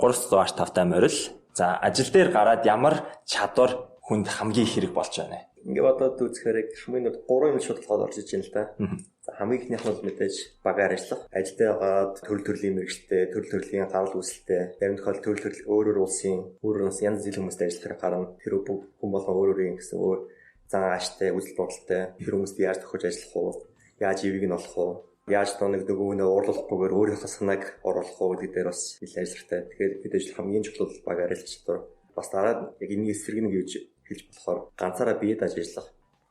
3 дугаар тавтай морил. За, ажил дээр гараад ямар чадвар хүнд хамгийн хэрэг болж байна вэ? Ингээ бодоод үзэхээр хамгийн нэг гурван юм шууд толгойд орж иж байна л да. За, хамгийн ихнийх нь бол мэдээж багаар ажиллах. Ажил дээр гараад төрөл төрлийн мэргэжилтэй, төрөл төрлийн гарал үүсэлтэй, зарим тохиолдолд төрөл төрөл өөр өөр улсын, өөр өөр янз бүрийн хүмүүстэй ажиллах гарна. Тэр хүн болгон өөр өөрийн гэсэн өөр зан ааштай, үзэл бодолтой. Тэр хүмүүст яаж тохирч ажиллах уу? Яаж ивийг нь олох уу? Яаж нэг нөгөөнөө уурлахгүйгээр өөрийнхөө санааг оруулах уу гэдэг дээр бас нэлээд ажиллахтай. Тэгэхээр мэдээж хамгийн чухал бол багаар ажиллах чадвар. Бас дараа яг энэний эсрэг нь гэж хэлж болохоор ганцаараа бие дааж ажиллах.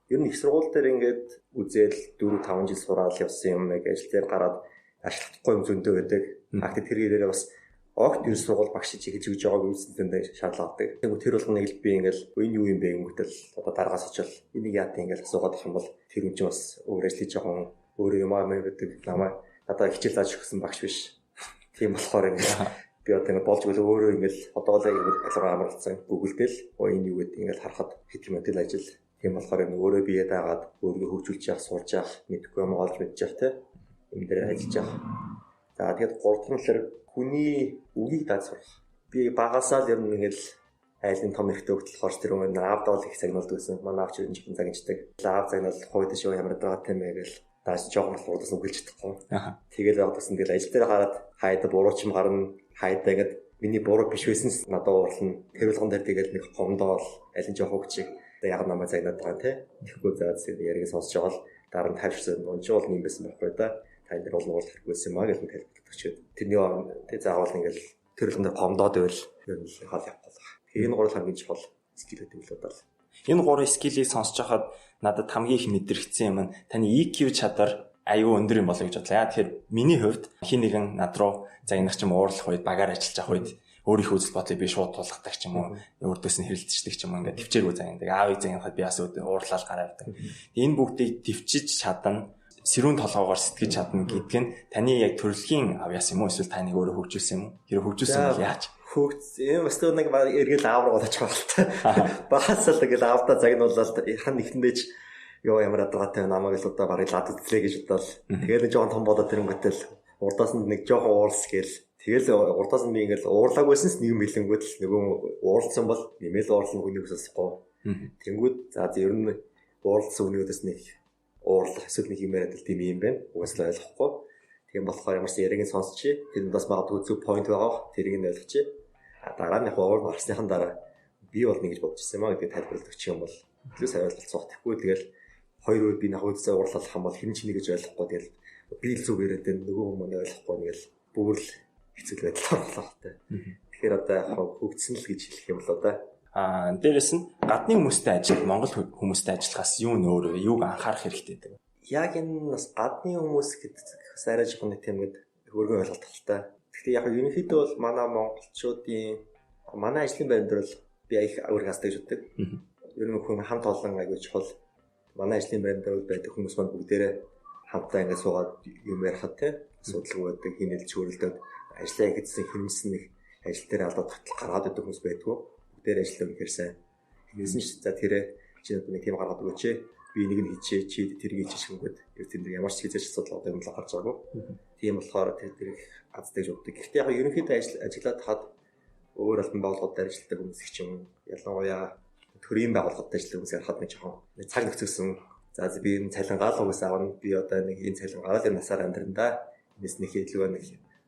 Ер нь их сургууль дээр ингээд үзээл 4 5 жил сураал явсан юм яг ажил дээр гараад ашиглахгүй юм зөндөө байдаг. А тэр тэрээрээ бас огт ер сургууль багш чи хийж өгч байгааг үүссэн зөндөө шаардлага авдаг. Тэгвэл тэр болгоныг л би ингээл энэ юу юм бэ гэмтэл одоо дараагаас очил энийг яа тийм ингээл асуугаад их юм бол тэр хүн чинь бас өөр ажил хийж байгаа хүн өөрөө юм аа гэдэг намайг надад хичээл зааж өгсөн багш биш. Тийм болохоор ингээл би одоо ингээд болж өгөл өөрөө ингээл одоо л ингээд алгаа амарлцсан Google дээр л энэ юу гэдэг ингээл харахад хэд юм тэгэл ажил. Тийм болохоор энэ өөрөө бие даагаад өөрийгөө хөгжүүлж явах, сурж явах, мэдэхгүй юм олж мэдж явах те юм дээр ажиллаж явах. За, тэгэхэд гурав дахь нь болохоор хүний үгийг дааж сурах. Би багасаа л ер нь ингээл айлын том эрэгтэй хөлт болохоор тэр өмнө аавд бол их загналд байсан. Манай аав ч ер нь жоохон загинчдаг. Аав загнал хойд шүү ямар байгаа тийм ээ гэл дааш жоохон бол урдаас үгэлж чадахгүй. Тэгэл байгаад гэсэн, тэгэл ажил дээр гараад хайда буруу ч юм гарна, хайдаа гэд миний буруу биш байсан ч надад уурлна. Тэр болгон дээр тэгэл нэг гомдоол аль нь жоох хөгжиг яг намайг загнаад байгаа те. Тэгэхгүй заа яриаг сонсож байгаа л дараа нь тайвширсан. Унж бол юм байсан байхгүй да. Та энэ бол уурлах хэрэггүйсэн юм аа гэж тайлбарлаж өчөөд. Тэрний тэ заавал ингээл тэр болгон дээр гомдоод байвал ер нь л хал явахгүй л. Энэ гурав хамгийн чухал skill гэдэг л бодоол. Энэ гурван skill ийг сонсож байхад надад хамгийн их мэдрэгдсэн юм нь таны EQ чадвар аюу өндөр юм болоо гэж бодлоо. Яа тэгэхээр миний хувьд хин нэгэн над руу загнах ч юм уурлах үед, багаар ажиллаж явах үед өөрийнхөө үзэл бодлыг би шууд тулгадаг ч юм уу, өөрдөөс нь хэрэлдчихдэг ч юм уу, ингээд төвчээргүй загнадаг. Аавыг загнахад би бас уурлал гараа явдаг. Энэ бүгдийг төвчиж чадна, сэрүүн толгоогоор сэтгэж чадна гэдг нь таны яг төрөлхийн авьяас юм уу, эсвэл та нэг өөрөө хөгжүүлсэн юм уу? Хэрэг хөгжүүлсэн бол яаж? Хөгжсөн юм бас нэг эргэл аав руу болчих бол та. Багасаа л ингээл аавдаа загнуулаад хан нэхэндээ ч ёо ямар адгаатай намайг л одоо барыг лад үзлээ гэж бодоол. Тэгэл жоохон том болоод тэрэнгүүтэл урдаас нь нэг жоохон уурс гээл. Тэгэл урдаас нь би ингээл уурлаагүйсэн ч нэг юм хэлэнгүүт л нөгөө уурлсан бол нэмэл уурлан хүнийг сонсохгүй. Тэнгүүд за ер нь уурлсан хүнийгээс нэг уурлах эсвэл нэг юм яриад л тийм юм байна. Угаасаа ойлгохгүй. Тийм болохоор ямар ч яриаг нь сонсчий. Тэр нь бас магадгүй зөв point байгаа. Тэрийг нь ойлгочих. А дараа нь яг уур гарсныхан дараа би бол нэг гэж бодож ирсэн юм а гэдгийг тайлбарлаж өгчих юм бол илүү сайн ойлголцох. Тэгэхгүй тэгэл хоёр өөр би нах үүдсээ уурлах юм бол хэн ч нэг гэж ойлгохгүй, тэгэл би л зүг яриад байна, нөгөө хүмүүс нь ойлгохгүй, нэгэл бүр л хэцүү байдал орлоо та. Тэгэхээр одоо яг хөгжсөн л гэж хэлэх юм болоо да. Аа, дээрэс нь гадны хүмүүстэй ажиллах, Монгол хүмүүстэй ажиллахаас юу нь өөр вэ? Юуг анхаарах хэрэгтэй гэдэг вэ? Яг энэ бас гадны хүмүүс гэдэг бас арай жоохон нэг тийм гээд өргөн ойлголт талтай. Гэхдээ яг ерөнхийдөө бол манай монголчуудын манай ажлын байран дээр бол би их өөр хасдаг гэж боддог. Ер нь хүн хамт олон аягүй чухал. Манай ажлын байран дээр байдаг хүмүүс маань бүгдээрээ хамтдаа ингээд суугаад юм ярихад те асуудалгүй байдаг, хинэл чөөрөлдөд ажлаа хийсэн хэмнэсэн нэг ажил дээр алдаа тогтол гаргаад байдаг хүмүүс байдгүй. Бүгдээр ажиллаа гэхээр сайн. Хэлсэн ч за тэрэ чи надад нэг тийм гаргаад өгөөч. Би энийг нь хийчээ, чи тэрийг хийчих гингүүд ер тэр ямар ч хийжээч асуудал одоо юм л гарч байгаагүй. Тийм болохоор тэр тэрийг азтай гэж боддог. Гэхдээ яг ерөнхийдөө ажил ажиллаад хад өөр албан байгууллагууд дээр ажилладаг хүмүүс их ч юм уу. Ялангуяа төрийн байгууллагад ажилладаг хүмүүс ярихад нэг жоохон нэг цаг нөхцөлсөн. За, би энэ цалингаа л угсаа авна. Би одоо нэг энэ цалингаа л энэ насаар амьдран да. Энэс нэг илүү нэг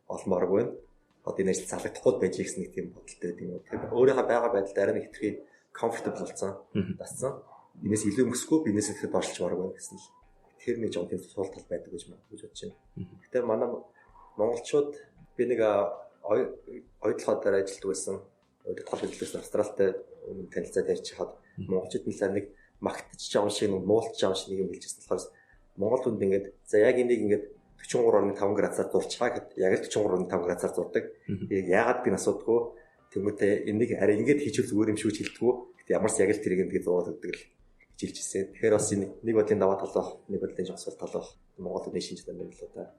олмооргүй байна. Одоо энэ ажил залагдахгүй байж гэсэн нэг тийм бодолтой байдаг юм уу. Тэр өөрийнхөө байгаа байдалд арай нэг хэтэрхий comfortable болсон. Дассан. Энэс илүү мөсгүй, би энэс ихэд доошлж байна гэсэн л тэр нэг жоохон тийм сул тал байдаг гэж бодож байна. Гэтэ манай монголчууд би нэг оюутлогоо дээр ажилладаг байсан. Оюутлогоо ажилласан Австралитай өмнө танилцаад ярьж хахад монголчууд нь нэг магтаж байгаа шиг, нэг нуулж байгаа шиг нэг юм хэлжсэн болохоор монгол хүнд ингээд за яг энийг ингээд 43.5 градусаар зурчгаа гэд яг л 43.5 градусаар зурдаг. Яагаад би асуудгүй. Тэмүүтээ энийг арай ингээд хийчихвэл зүгээр юм шиг хэлдэггүй. Гэтэ ямар ч яг л тэрийг ингээд зураад өгдөг л хичээлж ирсэн. Тэгэхээр бас энэ нэг бодлын даваа тал байх, нэг бодлын жосгол тал байх. Монгол хүний шинж чанар юм л да.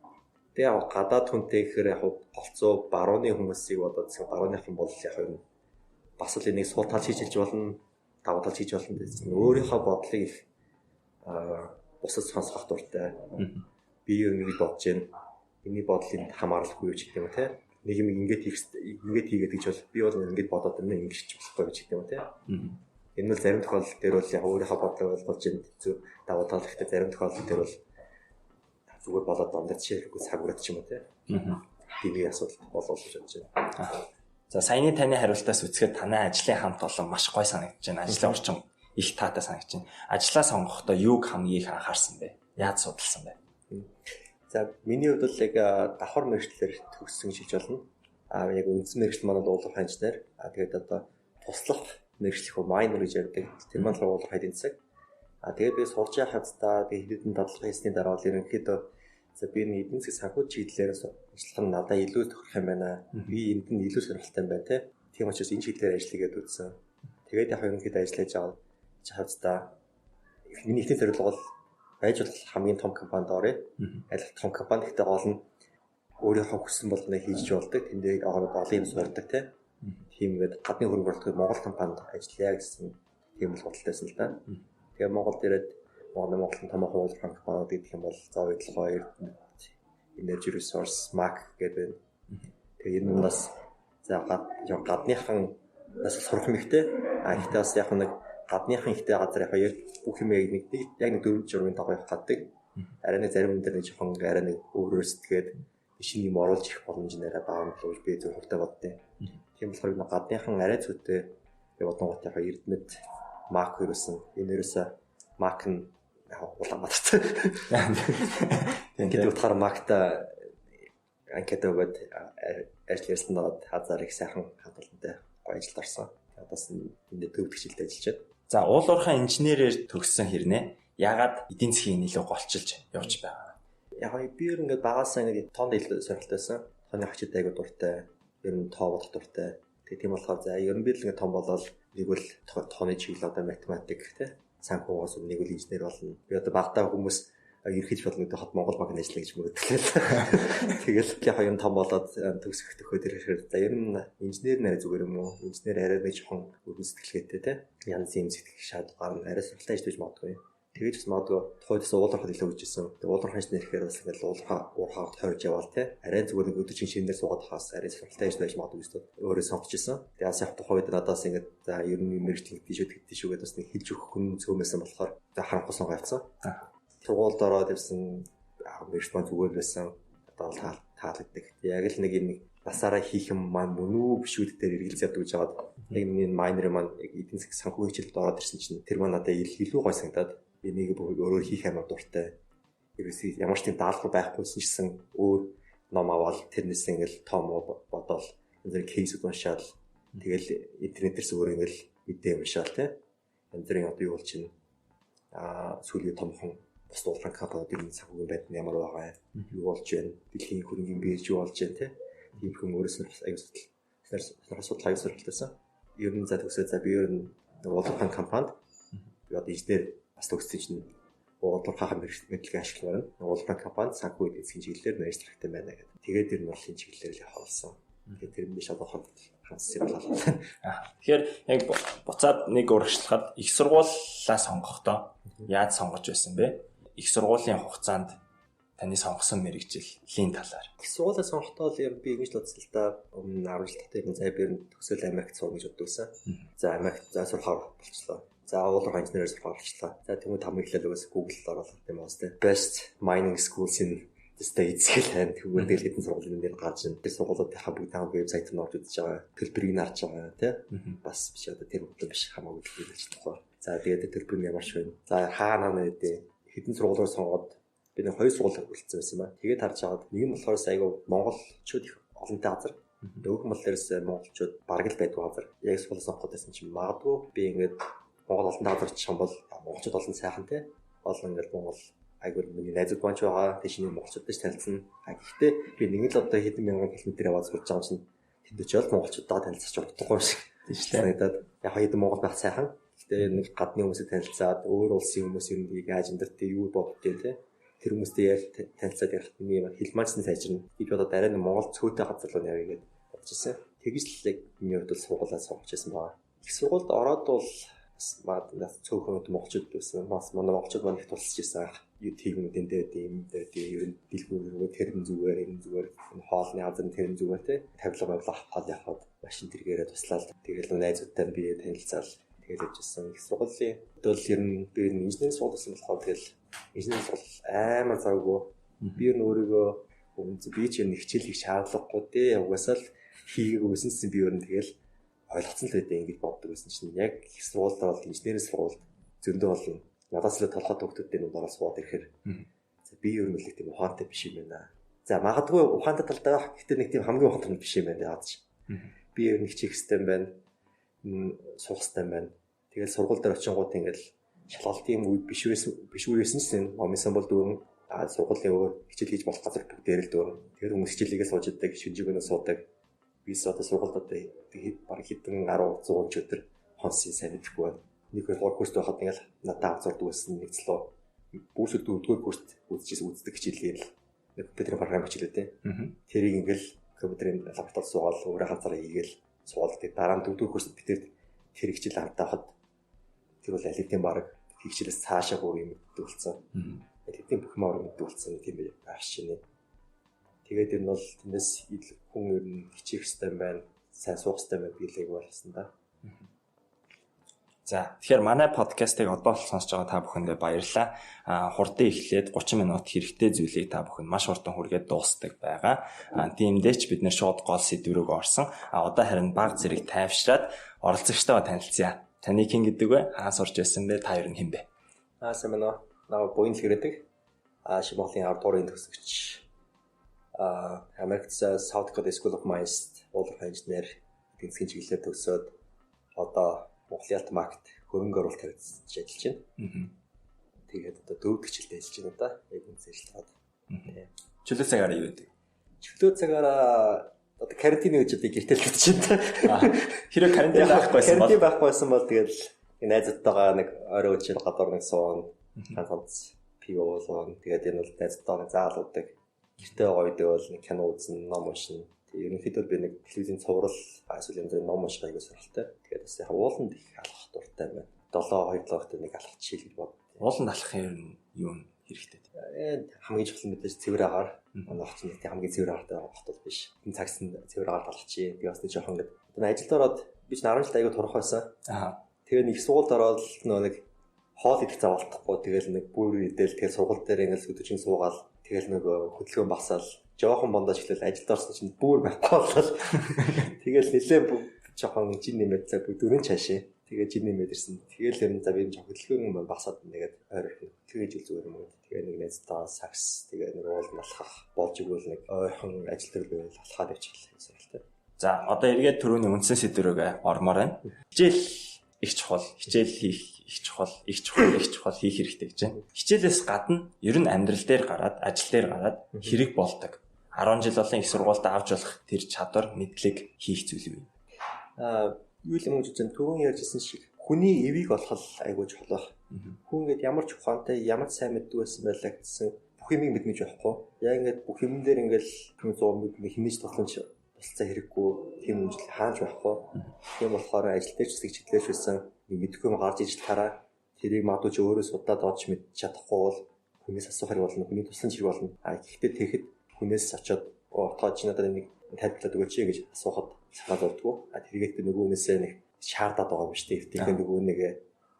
Тэгээ яг гадаад хүнтэй гэхээр яг голцоо барууны хүмүүсийг бодоод барууныхан бол яг юм бас л энийг сул тал хийж хэлж болно, даваа тал хийж болно гэсэн. Өөрийнхөө бодлыг их бусад сонсгох дуртай. Би юу нэг бодож байна. Миний бодлын хамааралгүй ч гэдэг юм те. Нэг юм ингэж хийх ингэж хийгээд гэж бол би бол ингэж бодоод байна, ингэж хийж болохгүй гэж хэлдэг юм тий. Энэ бол зарим тохиолдол дээр бол яг өөрийнхөө бодлоо ойлгож ин зөв давуу тал, ихтэй зарим тохиолдол дээр бол зүгээр болоод дандаа жишээлбэл цаг үрээд ч юм уу тий. Тийм асуудал болов гэж бодож байна. За, саяны таны хариултаас үзэхэд танай ажлын хамт олон маш гой санагдаж байна. Ажлын орчин их таатай санагдаж байна. Ажлаа сонгохдоо юуг хамгийн их анхаарсан бэ? Яаж судалсан бэ? За, миний хувьд бол яг давхар мэргэжлээр төгссөн гэж хэлж болно. А яг үндсэн мэргэжил маань бол уулуурхай инженер. А тэгээд одоо туслах мэргэжил хөө minor гэж ярьдаг. Тэр маань л уулуурхай эдийн засаг. А тэгээд би сурж байхад та тэгээд хэдэн дадлага хийсний дараа бол ерөнхийдөө за би энэ эдийн засаг санхүү чиглэлээр ажиллах нь надад илүү тохирох юм байна. Би энд нь илүү сонирхолтой юм байна те. Тийм учраас энэ чиглэлээр ажиллая гэдээ үзсэн. Тэгээд яг ерөнхийдөө ажиллаж байгаа хавцдаа миний ихний зорилго бол байж болох хамгийн том компанид оръё. Аль том компани гэхдээ гол нь өөрийнхөө хүссэн болгоныг хийж болдог. Тэндээ олон юм суурдаг те. Тийм ингээд гадны хөрөнгө оруулалт Монгол компанид ажиллая гэсэн тийм л бодолтой байсан л да. Тэгээ Монголд ирээд Монголын томоохон уулуурхай компаниуд гэх юм бол Зов Эдлхой, Эрдэнэт, Energy Resource, MAC гэдэг байна. Тэгээ энэ нь бас за гадныхан бас сурах юм ихтэй. А ихтэй бас яг нэг гадныхан ихтэй газар яг бүх юм яг нэг яг нэг дөрвөн журмын дагуу явах гадаг. Арай нэг зарим юм дээр нэг жоохон арай нэг өөрөөр сэтгээд шинэ юм оруулж ирэх боломж нэрэ бага юм болов би зөв хувьтай боддیں۔ Тийм болохоор нэг гадныхан арай зүйтэй би бодонгот яг Эрдэнэт, MAC хоёроос энэ ерөөсөө MAC нь яг Улаанбаатарт. Тийм гэдэг утгаар MAC-та анкет өгөөд ажил ярьсан даад хазаар их сайхан хамт олонтой гоё ажилд орсон. Одоос энд төвдөх жилд ажиллаж байна. За, уулуурхай инженерээр төгссөн хэрнээ яагаад эдийн засгийг илүү голчилж явж байгаа вэ? Яг би ер нь ингээд багасаа ингээд тоонд илүү сонирхолтой байсан. Тооны хачид айгуу дуртай. Ер нь тоо бодох дуртай. Тэгээ тийм болохоор за ер нь би л ингээд том болоод нэг бол тооны чиглэл одоо математик тий санхугаас нэг бол инженер болно. Би одоо багтаа хүмүүс ерхийж болно гэдэг хот Монгол банкнд ажиллая гэж мөрөдлөө. Тэгэл яг юм том болоод төгсөх төхөө тэр за ер нь инженер нэрэ зүгээр юм уу? Инженер арай нэг жоохон өргөн сэтгэлгээтэй те. Янз юм сэтгэх шаардлага гарна. Арай сурталтай ажиллаж магадгүй. Тэгэж бас магадгүй тухайд бас уулуурхад илүү гэж ирсэн. Тэгээ уулуурхай инженер гэхээр бас ингээл уурхаа тойрж яваал те. Арай зүгээр нэг өдөржин шинээр суугаад хаас арай сурталтай ажиллаж магадгүй гэж өөрөө сонгож ирсэн. Тэгээ бас яг тухайн үед надаас ингээд за ер нь мэргэжил тийш үү тийш үү гэдээ бас нэг хэлж өгөх хүн цөөмөөсөн болохоор за харанхуй сонгоо явцсан. Сургуульд ороод ирсэн мэргэжил маань зүгээр байсан. Одоо бол таалагддаг. Яг л нэг юм насаараа хийх юм маань мөн үү биш үү дээр эргэлз явдаг гэж хагаад яг миний minor маань яг эдийн засгийн санхүүгийн хичээлд ороод ирсэн чинь тэр маань надад илүү гой санагдаад энийг өөрөөр хийх амар дуртай. Ерөөсөө ямар ч тийм даалгавар байхгүйсэн ч гэсэн өөр ном аваад тэрнээс ингээл том бодоол янз бүрийн case үүд уншаал тэгэл интернетээс өөр ингээл мэдээ уншаал те. Янз бүрийн одоо юу болж байна? Сүүлийн томхон бус уулын компаниуд ер нь санхүүгийн байдал нь ямар байгаа юм? Юу болж байна? Дэлхийн хөрөнгөний бирж юу болж байна те? Тийм хүн өөрөөс нь аюул судлал асуудал аюул сонирхолтойсэн. Ер нь за төгсөө за би ер нь уулын компанид би одоо инженер бас төгссөн чинь уулуурхай мэдлэгийг ашигламаар нь уулуурхай компанид санхүү эдийн засгийн чиглэлээр ажиллах хэрэгтэй байна гэдэг. Тэгээд ер нь бол энэ чиглэлээр л явах болсон. Тэгээд тэр нь шалгах ханссан юм байна. Тэгэхээр яг буцаад нэг урагшлахад их сургуулаа сонгохдоо яаж сонгож байсан бэ? Их сургуулийн хугацаанд таны сонгосон мэргэжлийн талаар. Их сургуулаа сонгохдоо л би ингэж л бодсон л та. Өмнө 10 жил дотор за би ер нь төгсөөл Америкт сурна гэж боддог. За Америкт за сурахаар болчлоо. За уулуурхай инженерээр сурахаар болчлоо. За тэгмээ хамгийн эхлээл угаас Google-д ороод тийм үү те. Best mining schools in the States гэх юм. Тэгвэл тэгэл хэдэн сургуулийн нэр гарч ин. Тэр сургуулиудынхаа бүгд таан вебсайт нь орж үзэж байгаа. Төлбөрийг нь харж байгаа тий. Бас биш одоо тэр хөтлөн биш хамаагүй төлбөр хэлж чадахгүй. За тэгээд төлбөр нь ямар ч байна. За хаана нэ гэдэг хэдэн сургуулиар сонгоод би нэг хоёр сургууль үлдсэн байсан юм аа. Тэгээд харж байгаад нэг нь болохоор айгүй монголчууд их олонтой газар. Нөгөөх нь болохоор монголчууд бараг л байдгүй газар. Яг сургууль сонгоход байсан чинь магадгүй би ингээд Монгол олон газар очих юм бол монголчууд олон сайхан те. Олон ингээд Монгол айгүй миний найзууд маань ч байгаа. Тийш нэг монголчуудтай ч танилцсан. А гэхдээ би нэг л одоо хэдэн мянган километр яваад сурж байгаа юм чинь тэнд очиод монголчуудаа танилцах ч утгагүй юм шиг. Тийш л санагдаад яг хэдэн Монгол байх сайхан. Гэхдээ нэг гадны хүмүүстэй танилцаад өөр улсын хүмүүс ер нь яаж амьдардаг, юу боддгийг те. Тэр хүмүүстэй яаж танилцаад ярих миний хэл маань ч сайжирна. гэж бодоод арай нэг Монгол цөөтэй газар руу явъя гэж бодож ирсэн. Тэгж л яг миний хувьд бол сургуулаа сонгож ирсэн байгаа. Их сургуульд ороод бол бас цөөхөн монголчууд байсан. Бас манай монголчууд маань их тусалж ирсэн. тийм юм дээр тийм дээр тийм ер нь дэлгүүр тэр нь зүгээр энэ зүгээр хоолны газар нь тэр нь зүгээр те тавилга мавлга хоол явахад машин тэргээрээ туслаад тэгэл найзуудтай би танилцаал тэгэл явжсэн. Их сургуулийн бол ер нь би инженерийн сургууль гэсэн болохоор тэгэл инженерийн сургууль амар завгүй. Би ер нь өөрийгөө би ч ер нь хичээл хийх шаардлагагүй дээ. Угаасаа л хийгээгүй байсан би ер нь тэгэл ойлгоцсон л байдаа ингэж боддог байсан чинь яг их сургуульд бол инженерийн сургуульд зөндөө олон надаас л толгой төгтөдтэй нүд ороод суугаад ирэхээр за би ер нь л тийм ухаантай биш юм байна. За магадгүй ухаантай талдаа байх гэхдээ нэг тийм хамгийн ухаантай биш юм байна яагаад ч. Би ер нь хичээх хэрэгтэй юм байна. Суух хэрэгтэй юм байна. Тэгэл сургууль дээр очингууд ингээл шалгалтын үе биш байсан биш үе байсан чинь номын сан бол дүүрэн сургуулийн өөр хичээл хийж болох газар бүгдээр л дүүрэн. Тэгэхээр хүмүүс хичээлээгээ сууж идэг, шүнжээгөө суудаг. Би одоо сургуульд одоо баг хэдэн 10 100 ч өдөр хонсын сайн мэдэхгүй байна. Нэг хоёр гурав курст байхад ингээл надад анзаардаг байсан нэг цлоо. Бүрсэл дөрөвдүгээр курст үзчихсэн үздэг хичээлээр л нэг компьютерийн програм хичээлээ те. Тэрийг ингээл компьютерийн лабораторид суугаад өөрөө ганцаараа хийгээл суугаад тэг дараа нь дөрөвдүгээр курст бид тэр хичээл хамтаахад тэр бол аль хэдийн баг хичээлээс цаашаа бүр юм мэддэг болсон. Аль хэдийн бүх юм өөр мэддэг болсон тийм байх шинэ. Тэгээд ер нь бол тэндээс хүн ер нь хичээх хэрэгтэй байна, сайн суух хэрэгтэй байна билег болсон да. За тэгэхээр манай подкастыг одоо л сонсож байгаа та бүхэндээ баярлалаа. Хурдан эхлээд 30 минут хэрэгтэй зүйлийг та бүхэн маш хурдан хүргээд дуустдаг байгаа. Тиймдээ ч бид нэр шууд гол сэдв рүү орсон. Одоо харин баг зэрэг тайвшраад оролцогчтойгоо танилцъя. Таны хэн гэдэг вэ? Хаан сурч байсан бэ? Та ер нь хэн бэ? Сайн байна уу? Наа буян дэлгэрээдэг. Шин Монголын 10 дугаарыг төгсөгч. Америкт South Dakota School of Mines уулын инженер эдийн засгийн чиглэлээр төгсөөд одоо Монголын Ялт Маркет хөрөнгө оруулалт тавьж ажиллаж байна. Тэгээд одоо дөрөв дэх жилдээ ажиллаж байна да. Яг үнэс ажиллагаад. Чөлөө цагаараа юу гэдэг? Чөлөө цагаараа одоо карантин гэж одоо гэртэл гэж байна. Хэрэг карантин байхгүй байсан бол карантин байхгүй байсан бол тэгэл найзуудтайгаа нэг орой үчил гадуур нэг суун ганц пиво уулган. Тэгээд энэ бол найзуудтайгаа нэг заал удаг. Гэртээ байгаа үедээ бол нэг кино үзнэ, ном уншина. Ерөнхийдөө би нэг телевизийн цуврал эсвэл янз бүрийн ном унших аягүй сонирхолтой. Тэгээд бас яг ууланд их алхах дуртай байна. 7 2 7 хоногт нэг алхах чийл гэж бод. Ууланд алхах юм юу хэрэгтэй? Хамгийн чухал мэдээж цэвэр агаар. Манай хот нэг хамгийн цэвэр агаартай хот бол биш. Энэ цагс нь цэвэр агаар алхчих. Тэгээ бас нэг жоохон ингээд одоо ажилд ороод би ч 10 жил аягүй турах байсан. Тэгээ нэг сургуульд ороод нөгөө нэг хоол идэх зав алдахгүй тэгэл нэг бүр идэл тэгэл сургууль дээр ингээд өдөржин суугаал тэгэл нөгөө хөдөлгөөн багасаал жоохон бондож эхлээл ажилд орсон чинь бүр байхгүй болол. Тэгэл нэлээ жоохон жин нэмээд за бүгдөрөн цаашаа. Тэгээ жин нэмээд ирсэн. Тэгэл ер нь за би энэ хөдөлгөөн багасаад нэгээд ойр хөдөлгөөн хийжүүл зүгээр юм уу. Тэгээ нэг найзтайгаа сакс тэгээ нэг уул алхах болж игэл нэг ойрхон ажил төр байвал алхаад явчихлаа юм шиг. За одоо эргээд түрүүний үндсэн сэдврүүгээ ормоор байна. Хичээл их чухал, хичээл хийх их чухал, их чухал, их чухал хийх хэрэгтэй гэж байна. Хичээлээс гадна ер нь амьдрал дээр гараад, ажил дээр гараад хэрэг болдог. 10 жил болон их сургуульд авч болох тэр чадвар, мэдлэг хийх зүйл юу? Юу юм гэж үзэн түрүүн ярьжсэн шиг хүний эвийг олох айгүй чухал байх. Хүн ингээд ямар ч ухаантай, ямар ч сайн мэддэг байсан байлаа гэсэн бүх юмыг мэднэ гэж байхгүй. Яг ингээд бүх юм дээр ингээд 100 мэднэ хинээж тусламж тусалцаа хэрэггүй тийм үйл хаанч байхгүй. Тийм болохоор ажил дээр ч хэсэг чиглэлж байсан нэг мэдхгүй юм гарч ижил тараа тэрийг магадгүй чи өөрөө судлаад олж мэдж чадахгүй бол хүнээс асуух хэрэг болно, хүний тусламж хэрэг болно. Гэхдээ тэгэхэд хүнээс очиод отгоо чи надад нэг тайлбарлаад өгөөч гэж асуухад санаа зовдгоо. Тэргээд нөгөөнөөсөө нэг шаардаад байгаа юм шүү дээ. Эвтийнхэн нөгөө нэг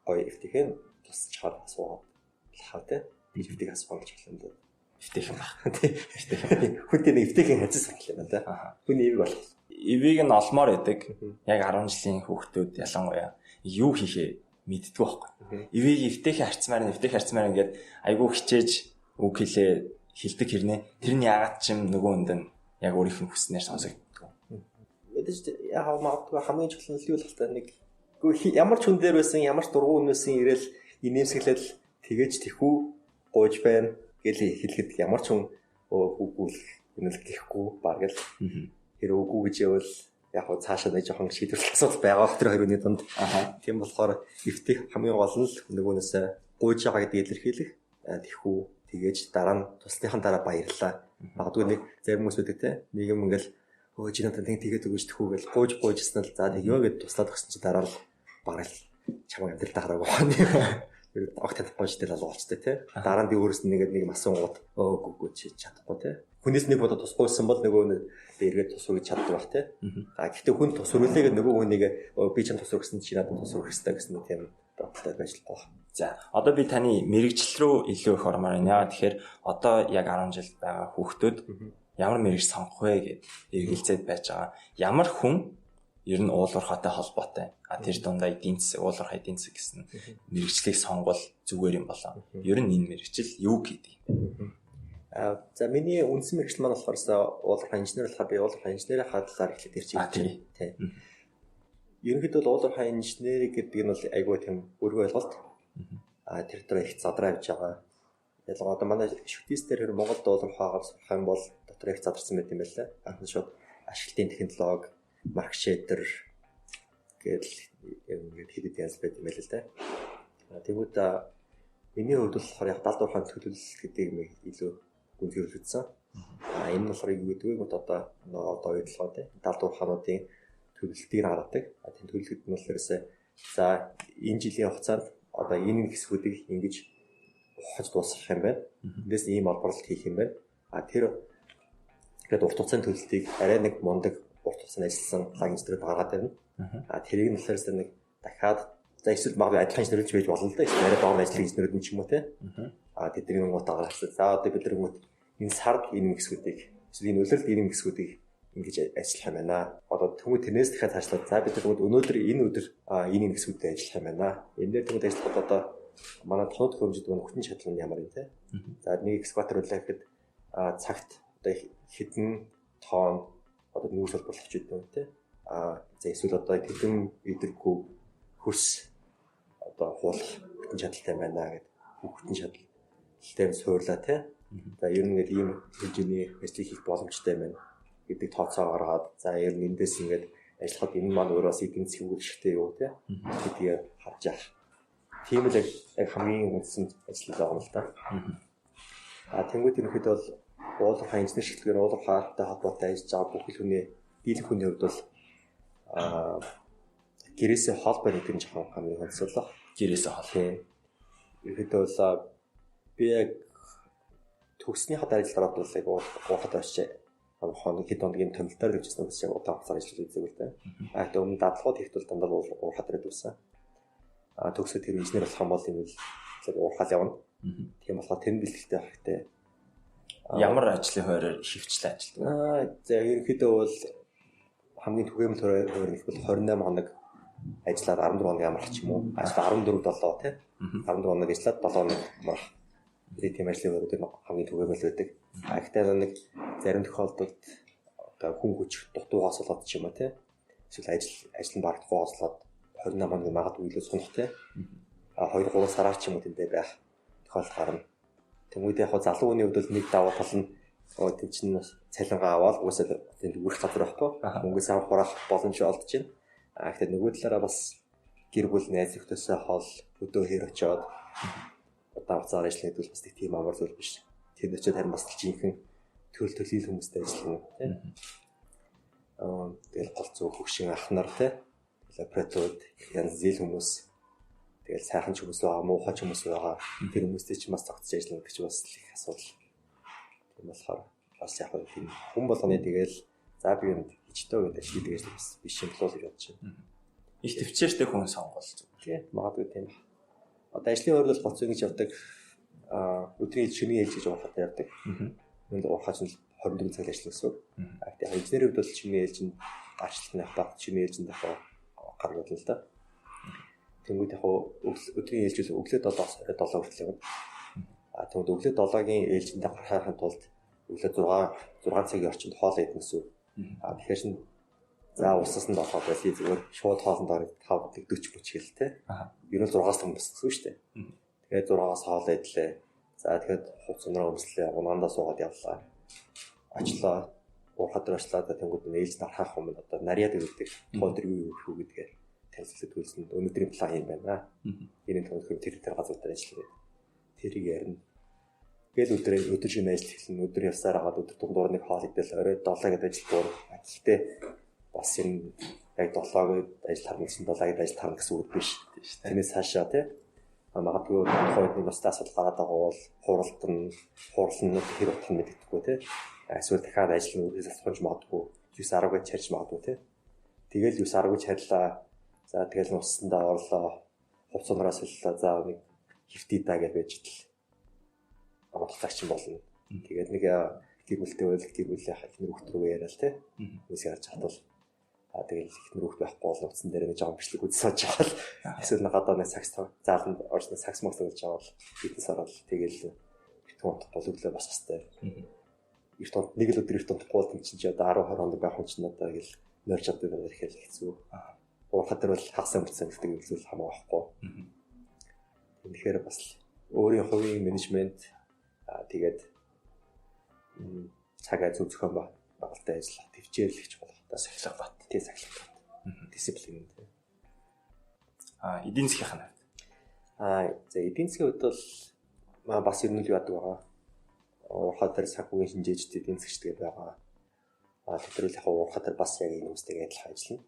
гоё эвтийнхэн тусчаар асуугаад болохоо те. Би эвтийг асуух гэж хэлсэн дээ. Эвтийнхэн баг. Тий. Эвтийнхэн. Хүнтэй нэг эвтийнхэн хазис санал юм да. Хүний эвийг болох. Эвийг нь олмоор идэг. Яг 10 жилийн хүүхдүүд ялангуяа юу хийхээ мэддэггүй байхгүй. Эвийг эвтийнхэн харьцмаар нь эвтийнхэн харьцмаар ингээд айгүй хичээж үг хэлээ хилдэг хэрнээ. Тэр нь яагаад ч юм нөгөө хүнд нь яг өөрийнх нь хүснээр сонсогддог. Мэдээж яг магадгүй хамгийн чухал нь юу л та нэг ямар ч хүн дээр байсан ямар ч дургуун хүн байсан ирээл инээмсэглэл тэгэж тэхүү гуйж байна гэж хэлэхэд ямар ч хүн үгүй л энэ л гэхгүй баг л тэр үгүй гэж явбал яг хөө цаашаа нэг жоохон шийдвэрлэх асуудал байгаа бох тэр хоёрын дунд. Тийм болохоор эвтэх хамгийн гол нь л нөгөөнөөсөө гуйж байгаа гэдгийг илэрхийлэх тэхүү тэгээж дараа нь туслахын дараа баярлаа. Магадгүй нэг зарим хүмүүс байдаг те. Нэг юм ингээл өө чи надад нэг тэгээд өгөөч тэхүү гэл гуйж гуйжсэн л за тэгё гэд туслаад өгсөн чи дараа л бараг л чамайг амьдралдаа хараагүй байна. Огт танихгүй ч тэл алга болчтой тий. Дараа нь би өөрөөс нь нэг нэг асуунгууд өө үгүй чи чадахгүй тий. Хүнээс нэг удаа тусгуулсан бол нөгөө нь би эргээд тус үргэж чаддаг байх тий. А гэхдээ хүн тус үргэлээгээд нөгөө хүнийг би чам тус үргэсэн чи надад тус үргэх хэрэгтэй гэсэн тийм бодолтой байж болохгүй. За одоо би таны мэрэгжил рүү илүү их ормоор байна. Яагаад тэгэхээр одоо яг 10 жил байгаа хүүхдүүд ямар мэрэгж сонгох вэ гэд эргэлзээд байж байгаа. Ямар хүн ер нь уул уурхайтай холбоотой. А тэр дундаа эдийн засаг, уул уурхай эдийн засаг гэсэн мэрэгжлийг сонгвол зүгээр юм болоо. Ер нь энэ мэрэгжил юу гэдэг юм бэ? За миний үндсэн мэрэгжил маань болохоор уул уурхай инженер болохоор би уул уурхай инженерийн талаар эхлээд ярьж байна. Тийм. Ерөнхийдөө бол уул уурхай инженер гэдэг нь бол айгүй тийм өргөн ойлголт. Тэр дотор их задраа явж байгаа. Ялангуяа одоо манай шүтээс дээр хэр Монголд уул уурхайгаар сурах юм бол дотор их задарсан байт юм байна лээ. Анх нь шууд ашиглалтын технологи, маркшейдер гэдэл ингээд хэд хэд янз байт юм байл л да. Тэгвэл миний хувьд болохоор яг далд уурхайн төлөвлөлт гэдгийг нэг илүү гүнзгийрлэгдсэн. Энэ нь болохоор юу гэдэг вэ? Одоо одоо ойлгоо тий. Далд уурхаануудын төлөвлөлтийг гаргадаг. Тийм төлөвлөлт нь болохоор за энэ жилийн хугацаанд одоо энэ хэсгүүдийг ингэж ухаж дуусгах юм байна. Эндээс ийм олборлолт хийх юм байна. Тэр тэгээд урт хугацааны төлөвлөлтийг арай нэг мундаг урт хугацаанд ажилласан лаг инженерүүд гаргаад ирнэ. Тэрийг нь болохоор нэг дахиад за эсвэл магадгүй адилхан инженерүүд ч байж болно л да. Эсвэл арай доор ажиллах инженерүүд нь ч юм уу те. Тэдний гот гаргасан. За одоо бид нар гот энэ сард энэ хэсгүүдийг эсвэл энэ улиралд энэ хэсгүүдийг ингэж ажиллах юм байна. Одоо тэмүүт тэрнээс дахиад цаашлаад за бид нар өнөөдөр энэ өдөр энэ хэсгүүдэд ажиллах юм байна. Энэ дээр тэмүүт ажиллахад одоо манай тоног төхөөрөмжүүд маань хүчин чадал нь ямар юм те. За нэг экскаватор үлээ гэхэд цагт одоо хэдэн тонн одоо нүүрс олборлох ч гэдэг юм те. За эсвэл одоо хэдэн өдөргүй хөрс одоо хуулах хүчин чадалтай байна гэдэг хүчин чадалтай суурлаа те. За ер нь ингээд ийм хэмжээний ажлыг хийх боломжтой байна гэдэг тооцоо гаргаад за ер нь эндээс ингээд ажиллахад энэ маань өөрөө бас эдийн засгийн үйл юу те гэдгийг харж явах. Тийм л яг хамгийн үндсэн ажил байгаа юм л да. Тэнгүүд ерөнхийдөө бол уул уурхай инженер шилтгээр уул уурхайтай холбоотой ажиллаж байгаа бүх л хүний дийлэнх хүний хувьд бол гэрээсээ хол байна гэдэг нь жоохон хамгийн онцлог. Гэрээсээ хол. Тийм. Ерөнхийдөө бол би яг төгснөхийн дараа ажил ороод бол яг уурхайд очиж хоног хэд хоногийн томилтоор хөвчсөн бас яг удаан хугацаар ажиллаж үзээгүй л дээ. Тэгээд өмнө дадлгууд хийхдээ бол дандаа уурхай дээр байсан. Төгсөөд тэр инженер болох юм бол энэ л уурхаал явна. Тийм болохоор тэр нь бэлтгэлтэй байх хэрэгтэй. Ямар ажлын хуваараар ихэвчлэн ажилладаг? За ерөнхийдөө бол хамгийн түгээмэл хуваар нь бол 28 хоног ажиллаад 14 хоног амрах ч юм уу. Ажил 14 7 тий. 14 хоног ажиллаад 7 хоног амрах. Тийм ажлын хуваарууд хамгийн түгээмэл байдаг. Гэхдээ нэг зарим тохиолдолд одоо хүн хүч дутуугаас болоод ч юм уу тий. Эсвэл ажил нь барагдахгүй болоод 28 хоног магадгүй илүү сунах тий. 2 3 сараар ч юм уу тэндээ байх тохиолдол гарна. Тэнгүүд яг залуу хүний хувьд бол нэг давуу тал нь тэнд чинь цалингаа аваад угаасаа тэнд үрэх газар байхгүй. Мөнгө сайн хураах боломж олдож байна. Гэхдээ нөгөө талаараа бас гэр бүл найз нөхдөсөө хол өдөө хэр очиод удаан хугацаар ажиллах гэдэг бол бас тийм амар зүйл биш. Тэнд очиод харин бас жинхэнэ төрөл төрлийн хүмүүстэй ажиллана тийм. Тэгэл гол зөв хөгшин ах нар тийм. Тэгэл операторууд янз зээл хүмүүс тэгэл сайхан ч хүмүүс байгаа, муухай ч хүмүүс байгаа. Тэр хүмүүстэй ч бас зогтож ажиллана гэдэг чинь бас их асуудал. Тийм болохоор бас яг тийм хүн болгоны тэгэл за би юм хийчтөө гэдэг шийдэг ажил бас биш юм болов уу гэж бодож байна. Их төвчээртэй хүн сонгол зүг. Тийм магадгүй тийм. Одоо ажлын хувьд бол гоц ингэж явдаг. Өдрийн шөнийн ээлж гэж уурхайтай явдаг. Энд уурхай чинь 24 цаг ажиллах гэсэн үг. Яг инженерийн хувьд бол шөнийн ээлж нь гарчлах нь яг баг шөнийн ээлжинд яг гаргуулна л да. Тэнгүүд яг өдрийн ээлж бол өглөө 7-оос орой 7 хүртэл явна. Тэгвэл өглөө 7-гийн ээлжиндээ гарахын тулд өглөө 6 цагийн орчинд хоол идэх гэсэн үг. Тэгэхээр чин за усаас нь орохоо байли зүгээр шууд хоолнд ороод 5 40 30 гэл те. Ер нь 6-аас том боссон шүү дээ. Тэгээд 6-аас хоол идлээ. За тэгэхээр хувц унраа өмслөө, унаандаа суугаад явлаа. Очлоо. Уурхай дээр очлаа. Тэнгүүд нь ээлж дарахах өмнө одоо нарьяад өгдөг. Тухайн өдөр юу юу хийх гэдгээ танилцуулаад төлсөн. Өнөөдрийн план юм байна. Энэ төвхөр тэр газар дээр ажиллая гэдэг. Тэрийг ярина. Тэгэл өдөр шөнө ажил эхэлнэ. Өдөр явсаар агаад өдөр дундуур нэг хоол идэл орой 7 гэдэг ажил дуур. Гэхдээ бас юм яг 7 гээд ажил харна гэсэн 7 гээд ажил харна гэсэн үг биш. Тэрнээс цаашаа тий. Магадгүй тухайд нэг бусдаа асуудал гараад байгаа бол хуралд нь хурал нь хэр утах нь мэддэхгүй тий. Эсвэл дахиад ажил нь үргэлж асууж магадгүй 9 10 гэж чарж магадгүй тий. Тэгэл 9 10 гэж харьлаа. За тэгэл нуссандаа орлоо. Хувц унараас солилоо. За нэг хөвтий даа гэж байж тэл амтлагч юм болно. Тэгээд нэг гэр бүлтэй байл гэр бүлийнхаа эхнэр хүүхд рүү яриад тий. Хүмүүс ярьж чадвал тэгэл эхнэр хүүхд байхгүй бол утсан дээр нэг жоохон бичлэг үзсэн сууж байгаа л эсвэл нэг гадаа нэг сакс зааланд орж нэг сакс мокс тоглож байгаа бол фитнес ороод тэгэл эрт унтахгүй бол өглөө босох хэвээр. Эрт унт нэг л өдөр эрт унтахгүй бол чинь чи одоо 10 20 хоног байх хүн чинь одоо гэл нойрч чаддаг байх ихээр хэцүү. Уурхай дээр бол хагас өнгөрцөн гэдэг зүйл хамаагүй байхгүй. Тэгэхээр бас өөрийн хувийн менежмент тэгээд цагаа зөв зохион байгуулалттай ажиллах, төвчээрлэх чухал. Сахилга бат. Тий, сахилга бат. Дисциплин тий. Эдийн засгийн хувьд. За эдийн засгийн хувьд бол бас ер нь л яадаг байгаа. Уурхай дээр санхүүгийн шинжээчд эдийн засгчд гэдэг байгаа. Тэр үл яг уурхай дээр бас яг энэ хүмүүстэйг адилхан ажиллана.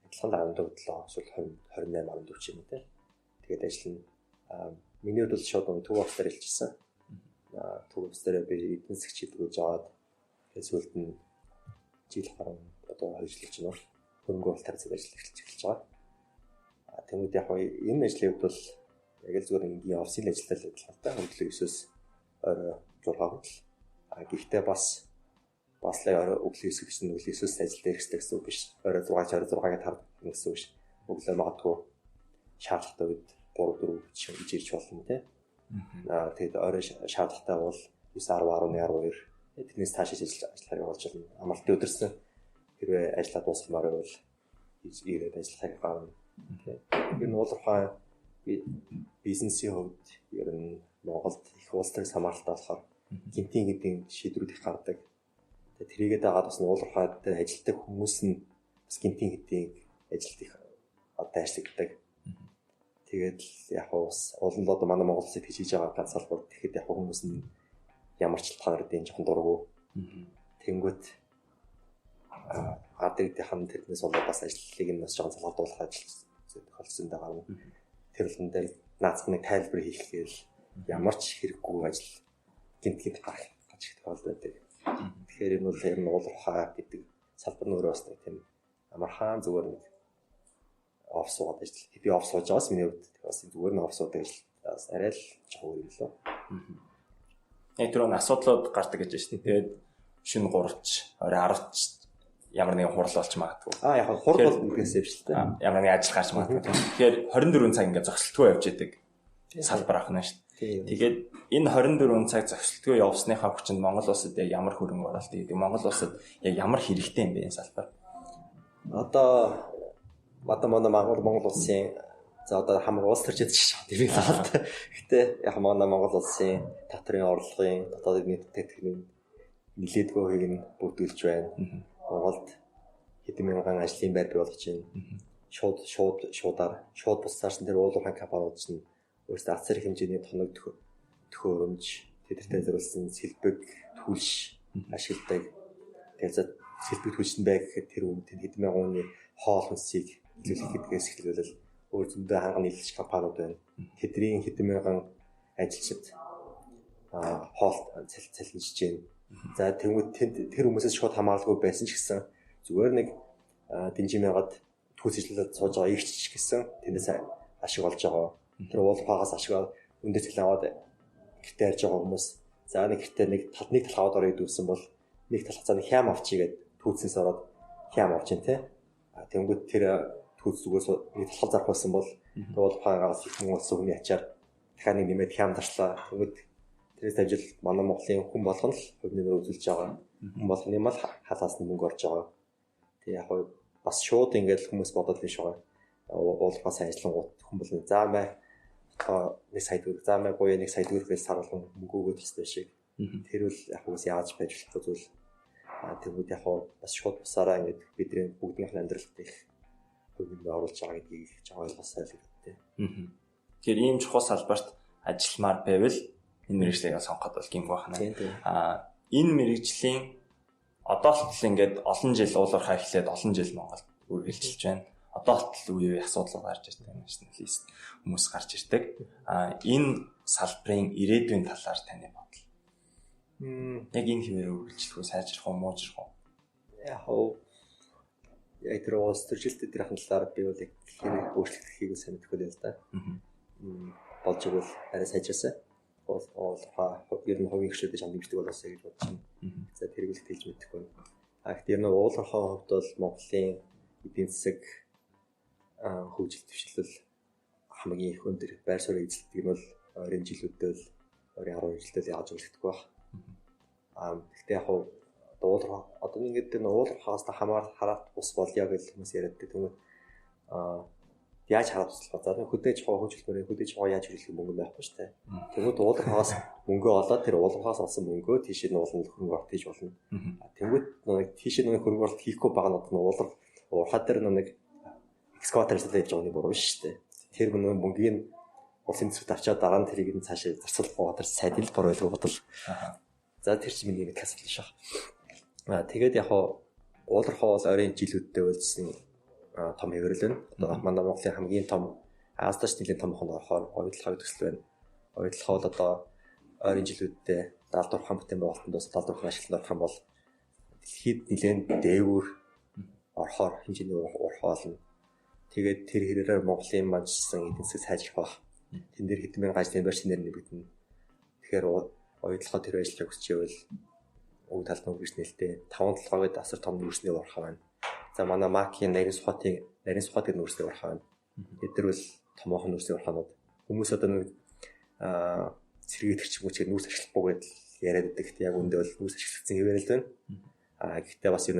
Адилхан 14 7 эсвэл 28 14 ч юм уу тий. Тэгээд ажиллана. Миний хувьд бол шууд төв офис дээр хэлчихсэн. Төв офис дээр би эдийн засгч гэдэг үж аваад тэгээд сүүлд нь жил гарan одоо 2 жил чинь хөрөнгө оруулалт харьцаад ажиллаж эхэлж байгаа. Тэнгүүд яг энэ ажлын хувьд бол яг л зүгээр энгийн офисын ажилтай л адилхантай өглөө 9-өөс орой 6 хүртэл. Гэхдээ бас л орой өглөө 9 гэсэн өглөө 9-өөс ажил дээр хэрэгтэй гэсэн үг биш. Орой 6-аас орой 6-ыг тарна гэсэн үг биш. Өглөө магадгүй шаардлагатай үед 3 4 гэж ирж болно тий. Тэгээд орой шаардлагатай бол 9 10 11 12 тэрнээс цааш ажиллахаар явуулж байна. Амралтын өдөрсөн хэрвээ ажиллаа дуусгамаар байвал ирээд ажиллахыг гарна. Ер нь уулуурхай бизнесийн хувьд ер нь Монголд их улс төрөөс хамааралтай болохоор гинтийн гинтийн шийдвэрүүд их гардаг. Тэгээ тэрийгээ дагаад бас уулуурхай дээр ажилладаг хүмүүс нь бас гинтийн гинтийн ажилд их одоо ажилладаг. Тэгээд л яг бас олон л одоо манай Монгол улсад хийж байгаа ганц салбар тэгэхэд яг хүмүүс нь ямар ч та нарын жоохон дургу. Тэнгүүт ард иргэдийнхэн тэрнээс болоод бас ажлыг нь бас жоохон залгуулах ажил тохиолдсон даа гарна. Тэр болгон дээр наацх нэг тайлбар хийх гээл ямар ч хэрэггүй ажил гинт гинт гарах гэж тохиолдол байдаг. Тэгэхээр энэ бол ер нь уулуурхай гэдэг салбар нь өөрөө бас нэг тийм амархан зүгээр нэг офс суугаад ажил. Би офс сууж байгаас миний хувьд бас зүгээр нь офс суудаг ажил бас арай л жоохон өөр юм лөө. Яг түрүүн асуудлууд гардаг гэж байна шүү дээ. Тэгээд шөнө 3-ч, орой 10-ч ямар нэгэн хурал болж магадгүй. Яг хурал бол үгээс юм шүү дээ. Ямар нэгэн ажил гарч магадгүй. Тэгэхээр 24 цаг ингээд зогсолтгүй явж идэг салбар ах нь шүү дээ. Тэгээд энэ 24 цаг зогсолтгүй явсныхаа хүчинд Монгол улсад яг ямар хөрөнгө оруулалт хийдэг? Монгол улсад яг ямар хэрэгтэй юм бэ энэ салбар? Одоо манай Монгол улсын за одоо хамаг улс төрч ядчих шээ. Тэр л хаалт. Гэтэ яг манай Монгол улсын татврын орлогын дотоод нийт бүтээгдэхүүний нэлээдгүй хувийг нь бүрдүүлж байна. Монголд хэдэн мянган ажлын байр бий болгож байна. Шууд бусдаар чинь тэр уулуурхай компаниуд чинь өөрсдөө аз зэрэг хэмжээний тоног төхөөрөмж тэдэртэй зориулсан сэлбэг түлш ашигладаг. Тэгээд за сэлбэг түлш нь бай гэхэд тэр өмнө хэдэн мянган хүний хоол хүнсийг хилүүлэх гэдгээс эхлүүлэл өөр зөндөө ханган нийлүүлж компаниуд байна. Тэдний хэдэн мянган ажилчид хоол цалинжиж байна. За тэнгууд тэр хүмүүсээс шууд хамааралгүй байсан ч гэсэн зүгээр нэг дэнжин мянгад түүц ажиллаад сууж байгаа игч ч гэсэн тэндээс ашиг олж байгаа. Тэр уулуурхаагаас ашиг өндөр цалин аваад гэртээ ярьж байгаа хүмүүс за нэг гэртээ нэг талх аваад орё гэдүүлсэн бол нэг талх за нэг хям авчий гэд түүцнээс ороод хям авч ин тэ. Тэнгүүд тэр түүц зүгээс нэг талхал зарах байсан бол тэр уулуурхаагаас их мөнгө олсон хүний ачаар дахиад нэг нэмээд хям зарчлаа. Тэнгүүд тэрээс ажил манай Монголын хүн болгоно л хувь нэмэр үзүүлж байгаа. Хүн болгоны мал халаас нь мөнгө орж байгаа. Тэг яг бас шууд ингээд хүмүүс бодоод биш байгаа. Уулуурхай сайн ажиллангууд хүн болгоно за мэ 1 сая төгрөг за мэ буяа 1 сая төгрөг гэж сар болгон мөнгө өгөөд тустай шиг. Тэр бол яг хүмүүс яаж байж болохгүй зүйл. Тэгмүүд яг бас шууд бусаараа ингээд бидний бүгдийнх нь амьдралд их хувь нэмэр оруулж байгаа гэдгийг жоо ойлгосоо л гэдэг. Тэгэхээр ийм чухал салбарт ажилламаар байвал энэ мэргэжлийг сонгоход бол гинг байна. Энэ мэргэжлийн одоо л ингээд олон жил уулуурхай эхлээд олон жил Монголд үргэлжилж байна. Одоо Одоо болтол үе үе асуудал гарч ирдэг, националист хүмүүс гарч ирдэг. Энэ салбарын ирээдүйн талаар таны бодол. Яг энэ хэвээр үргэлжлэх үү, сайжрах уу, муужрах уу? Яг хоо яг тэр улс төржилтүүд дээрхэн талаар би бол яг хэрэг өөрчлөлт хийхийг сайн мэдэхгүй л да. Болж игэл арай сайжирсан. Уул ер нь хувийн хөгжлөд чам дэмждэг болоосаа гэж бодож байна. За тэрийг л хэлж мэдэхгүй. А гэхдээ ер нь уул уурхайн хувьд бол Монголын эдийн засаг хөгжил дэвшлэл хамгийн их өндөр байр суурь эзэлдэг нь бол ойрын жилүүдэд бол ойрын 10 жилдээ яаж өөрчлөгдөх байх. Гэхдээ яг хуу уул одоо ингээд энэ уул уурхаас хамаар хараат бус болёо гэж хүмүүс яриад байдаг. Тэгмээ яаж хараад туслах вэ? За хөдөө аж ахуй хөгжүүлмээр хөдөө аж ахуй яаж хэрэглэх мөнгө байхгүй шүү дээ. Тэнгүүд уул уурхаас мөнгө олоод тэр уул уурхаас олсон мөнгөө тийшээ нь уулын хөрөнгө оруулалт хийж болно. Тэнгүүд нэг тийшээ нэг хөрөнгө оруулалт хийхгүй байгаа нь одоо уул уурхаа дээр нэг экскаватор ажиллаад явж байгаа нь буруу шүү дээ. Тэр мөнгийг улсын төсөвт авчаад дараа нь тэрийг нь цаашаа зарцуулах байгаа тэр сайд л буруу байлгүй бодол. За тэр чинь миний нэг асуудал шах. Тэгээд яг хуу уул уурхай бол ойрын жилүүдэд үйлдсэн том хэврэл байна. Одоо манай Монголын хамгийн том Азидаш нэлийн томхон орохоор Оюутолгой төсөл байна. Оюутолгой бол одоо ойрын жилүүдэд 74 хан бүтээн байгуулалтанд бас 74 хан ашиглалтанд орох юм бол дэлхийд нэлээд дээгүүр орохоор хэмжээний уурхай болно. Тэгээд тэр хэрээр Монголын манжсан эдийн засаг сайжрах байх. Тэн дээр хэдэн мянган ажлын байр шинээр нэмэгдэнэ. Тэгэхээр Оюутолгой тэр ажиллахыг хүсч ивэл өвөг талд нь үргэлж нээлттэй. Таван толгойд асар том нүүрсний уурхай байна. За манай Макийн нарийн сухатын нарийн сухат гэдэг нүүрсний уурхай байна. Тэд нар бол томоохон нүүрсний уурхаанууд. Хүмүүс одоо нэг сэргийлэх ч юм уу ч нүүрс ашиглахгүй гэдэл яриад байдаг. Гэхдээ яг үндэ бол нүүрс ашиглагдсан хэвээр л байна. Гэхдээ бас юм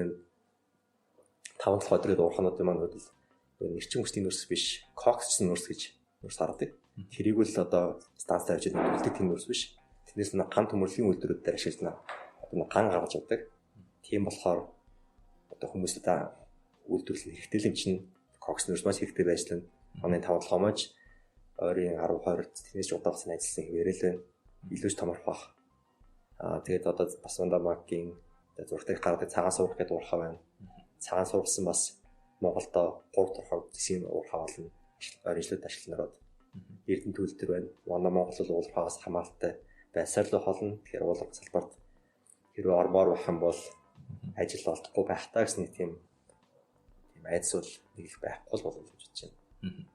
таван толгой дээр уурхаануудын маань бол эрчим хүчний нүүрс биш, кокс нүүрс гэж нүүрс гаргадаг. Тэрийг л одоо станцаар авчид нүүлдэг тийм нүүрс биш. Тэрнээс нэг ган төмөрлөгийн үйлдвэрүүд дээр ашиглана. Одоо ган гаргаж авдаг. Тийм болохоор одоо хүмүүс одоо үйлдвэрлэл хэрэгтэй л юм чинь кокс нүүрс маш хэрэгтэй байж лэн. Манай таван толгой маань ойрын 10 20 тэрнээс ч удаан хугацаанд ажилласан хэвээрээ л байна. Илүү ч томорх бах. Тэгээд одоо бас Ванда Макийн зурагтыг гаргадаг цагаан суурх гэдэг уурхай байна. Цагаан суурхсан бас Монголдо 3 турхаа зэсийн уурхай болно. Ойрын жилүүд ашигланараад Эрдэнэ төл төр байна. Манай Монгол бол уурхаагаас хамааралтай байсаар л холно. Тэгэхээр уулга салбарт хэрвээ ормоор байх юм бол ажил олдохгүй байх таа гэсэн нэг тийм айдас бол нэг их байхгүй л болов гэж бодож байна.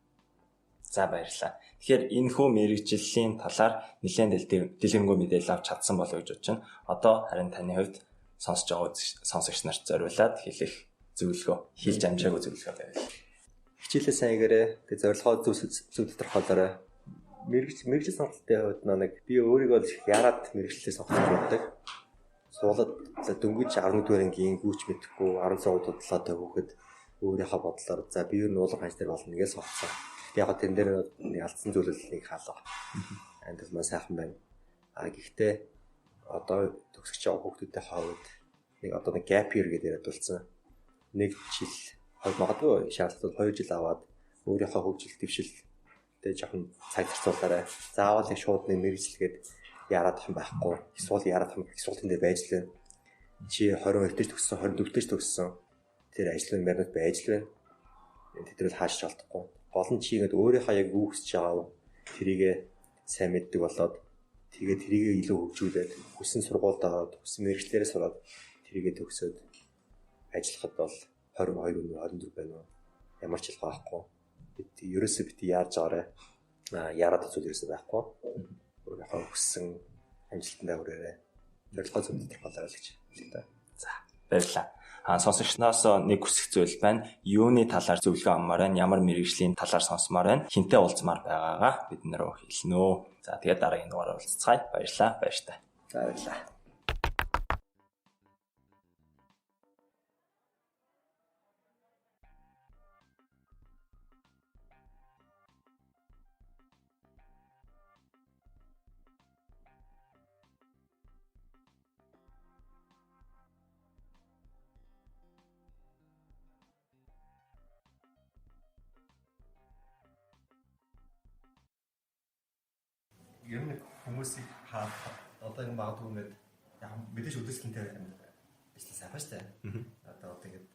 За баярлалаа. Тэгэхээр энэхүү мэргэжлийн талаар нэлээд дэлгэрэнгүй мэдээлэл авч чадсан болов гэж бодож байна. Одоо харин таны хувьд сонсож байгаа сонсогч нарт зориулаад хэлэх зөвлөгөө, хэлж амжаагүй зөвлөгөө байвал. Хичээлээ сайн хийгээрэй. Тэгээ зорилгоо зөв тодорхойлоорой. Мэргэжил сонголтын хувьд нэг би өөрийгөө л яраад мэргэжлээ сонгох гэж боддог. Сургуулиуд дөнгөж 11-р ангийн гүйч мэдэхгүй 16 судлаатай хүүхэд өөрийнхөө бодлоор за би ер нь уулын ханж дээр болно гэж сонгосон. Яг гоо тэн дээр нэг алдсан зүйл л нэг хаалга. Амьдрал маань сайхан байна. Гэхдээ одоо төгсөж байгаа хүүхдүүдийн хувьд нэг одоо нэг gap year гэдэг яриад болсон. Нэг жил магадгүй шаардлагатай 2 жил аваад өөрийнхөө хөгжил дэвшил тэгээ жоохон цаг зарцуулаарай. Заавал нэг шууд нэг мэргэжилгээд яраад юм байхгүй. Эсвэл яраад юм их сургуулийн дээр байж л байна. Чи 22 дэж төгссөн, 24 дэж төгссөн. Тэр ажлын байрнууд байж л байна. Тэд нар хаашч олдохгүй. Гол нь чи ингээд өөрийнхөө яг юу хүсэж байгаа вэ? Тэрийгэ сайн мэддэг болоод тэгээ тэрийгэ илүү хөгжүүлээд хүссэн сургуульд ороод хүссэн мэргэжлээрээ сураад тэрийгэ төгсөөд ажиллахад бол 22 24 байна уу? Ямар ч ялгаа байхгүй. Бид ерөөсөө бити яарж байгаарэ. Яраад зүйл ерөөсөө байхгүй. Өөрийнхөө хүссэн амжилтандаа хүрээрэй. Зорилгоо зөв тодорхойлоорой л гэж хэлээ та. За баярлалаа. Сонсогчноос нэг хүсэх зүйл байна. Юуны талаар зөвлөгөө авмаар байна? Ямар мэргэжлийн талаар сонсомоор байна? Хинтээ уулзмаар байгаагаа бид нэр хэлнэ. За тэгээд дараагийн дугаараар уулзцгаая. Баярлалаа. Баяртай. За баярлалаа. Ер нь хүмүүсийг харах одоо ингэ магадгүй ингээд яг мэдээж үдээсэлэнтэй ажил сайхан шүү дээ. Одоо ингээд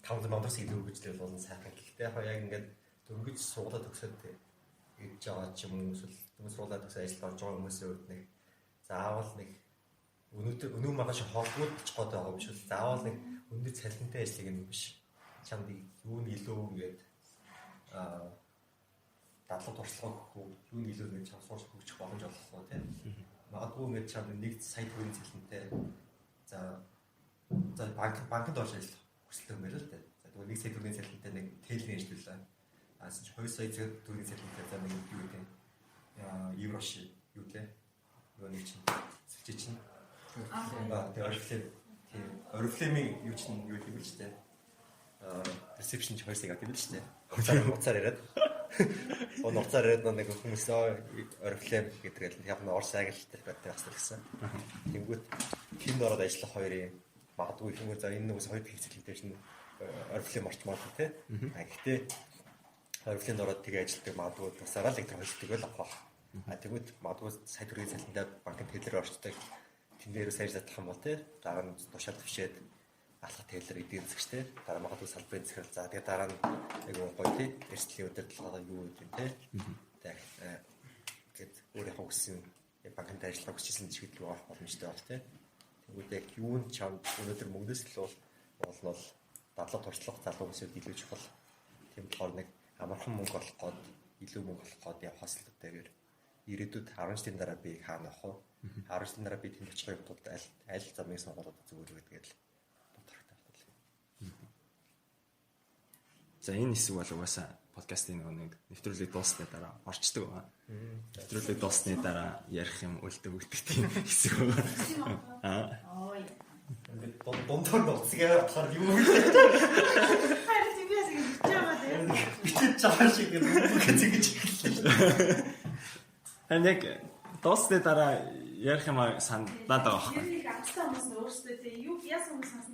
500 мянга илүү үргэлжлэл бол сайхан. Гэхдээ яг яг ингээд дөнгөж сургуулаа төгсөөд ирж байгаа ч юм уу эсвэл дөнгөж сургуулаа төгсөө ажилд орж байгаа хүмүүсийн хувьд нэг заавал нэг өнөөдөр өнөө маргааш хоолгуудчих гээд байгаа юм биш үү? Заавал нэг өндөр цалинтай ажлыг нэг биш. Чамд юу нь илүү ингээд дадлага туршлага өгөх үү? Юу нь илүү нэг чам сурч хөгжих боломж олгох уу тийм? Магадгүй ингээд чам 1 сая төгрөгийн цалинтай за за банкнд орж ажиллах хүсэлтэй юм байна л дээ. За тэгвэл 1 сая төгрөгийн цалинтай нэг тэлний ажиллуулаа. Аа 2 сая төгрөгийн цалинтай за нэг юу гэдэг евро ши юу лээ? Нөгөө нэг чинь сэлжээ чинь. Аа тэгээ Oriflame тийм Oriflame-ийн юу чинь юу гэдэг юм л дээ. Аа reception чи 2 сая гэдэг юм л дээ. Уцаар яриад. Уцаар яриад нэг хүмүүс Oriflame гэдэг л яг нь Орос агилтай байдаг гэсэн гэсэн. Тэнгүүт тэнд ороод ажиллах хоёрын магадгүй хүмүүс за энэ нэгээс хоёр хэвцэлтэй чинь Oriflame орчмоор тий. А гэхдээ Oriflame ороод тэгээ ажилладаг магадгүй тусаараа л тэр хоёр тэгэл авах. А тэгвэл магадгүй сая төгрөгийн цалинтай банкнд хэлээр орчдөг. Тэн дээр сайн задлах юм бол тий. Дараа нь тушаал төвшээд алхах тэлэр эдийн засгч тий. Дараа магадгүй салбарын захирал за тэгээ дараа нь айгуу гоё тий. Эрсдлийн удирдлагаа юу гэдэг тий. Тэгээ гэд өөрийнхөө хүссэн банкнд ажиллах хүссэн чиглэл рүү орох боломжтой баг тий. Тэгвэл яг юу нь чамд өнөөдөр мөнгнөөс илүү бол бол дадлага туршлага залуу хүмүүсүүд илүү чухал. Тийм болохоор нэг амархан мөнгө олох гээд илүү мөнгө олох гээд явахаас илүүтэйгээр ирээдүйд 10 жилийн дараа би хаана явах вэ? 10 жилийн дараа би тэнд очих юмдууд аль аль замыг сонгоод зүгээр гэдгээд л бодох хэрэгтэй байна. За энэ хэсэг бол угаасаа подкастын нэг нэвтрүүлэг дууссаны дараа орчдөг байгаа. Нэвтрүүлэг дууссаны дараа ярих юм үлдээ өгдөг тийм хэсэг байгаа. Аа. Ингээд дундуур болцгаа болохоор юу вэ? Харин тэгээс ингэж байгаа тийм. Бичиж байгаа шиг ингээд ингэж эхэллээ. Харин яг дууссаны дараа ярих юм санаад байгаа байхгүй. Тэр нэг амттай хүмүүс нь өөрсдөө тийм юу яасан хүмүүс